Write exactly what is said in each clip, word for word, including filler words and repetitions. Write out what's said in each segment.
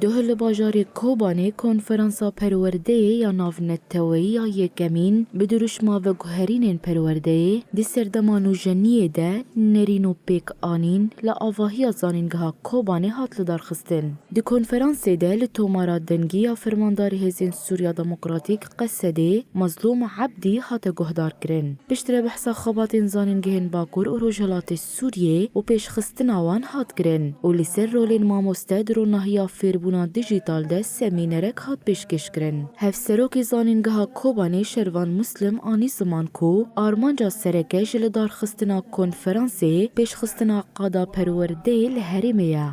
Duh li bajarê Kobanê konferansa perwerdeyê ya navneteweyî ya yekemîn bi dirûşma veguherînên perwerdeyê di serdema nûjeniyê de nerîn û pêkanîn li avahiya Zanîngeha Kobanê hat lidarxistin. Di konferansê de li tomara dengî ya Fermandarê Hêzên Sûriya Demokratîk, Qesedê, Mazlûm Ebdî hate guhdar kirin. Piştre behsa xebatên zanîngehên Bakur û Rojhilatê Sûriyê û pêşxistina wan hat kirin û li ser rolên mamoste di ronahiya fêrbûna dijîtal de semînerek hat pêşkêşkirin. Hevserokê Zanîngeha Kobanê Şervan Muslim anî ziman ku armanca sereke ji lidarxistina konferansê pêşxistina qada perwerdeyê li herêmê ye.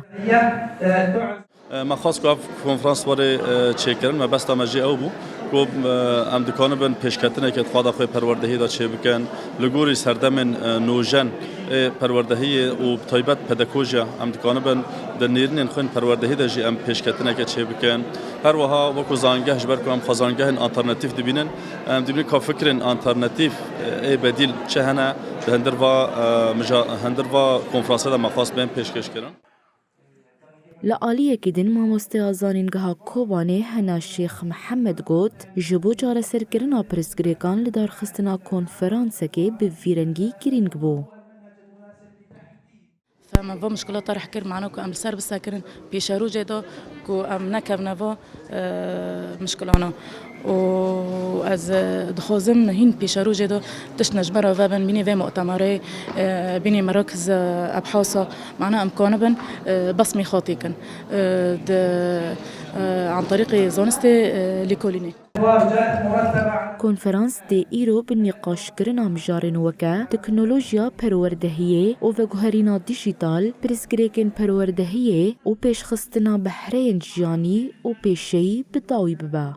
Me xwest ku ev konferans were, e, çêkirin, mebesta me jî ew bû ku, e, em dikanibin pêşketineke di qada xwe perwerdehiyê de çêbikin. Li gorî serdemên, e, nûjen ê perwerdehiyê û bi taybet pedagojiya em dikanibin di nêrînên xwe yên perwerdehiyê de jî em pêşketineke çêbikin. Her wiha wekî zanîngeh, ji ber ku em xwezangehên alternatîf dibînin, em dibînin ka fikrên alternatîf, e, ê bedîl çi hene, di hundir va, e, mija-, hundir va konferansê de me xwest bên pêşkêşkirin. Li aliyekî din mamosteya Zanîngeha Kobanê Hena Şêx Mihemed got, ji bo çareserkirina pirsgirêkan lidarxistina konferansekê bi vî rengî girîng bû. Em va muşkila tarih kir, mana ku em li ser bisekirin pêşerojê de ku em nekevine va, e, muşkilana. Û ez, e, dixwazim hîn pêşerojê de tiştine ji me re vebin, bînî vê mutemerê, e, bînî merakiz, e, ebhasa, mana em kanibin, e, besmî xatî kin, e, di, e, an terîqê zanistê, e, lêkolînê. Konferans dê îro bi nîqaşkirina mijarên weke teknolojiya perwerdehiyê û veguherîna dijîtal, pirsgirêkên perwerdehiyê û pêşxistina behreyên jiyanî û pêşeyî bi dawî bibe.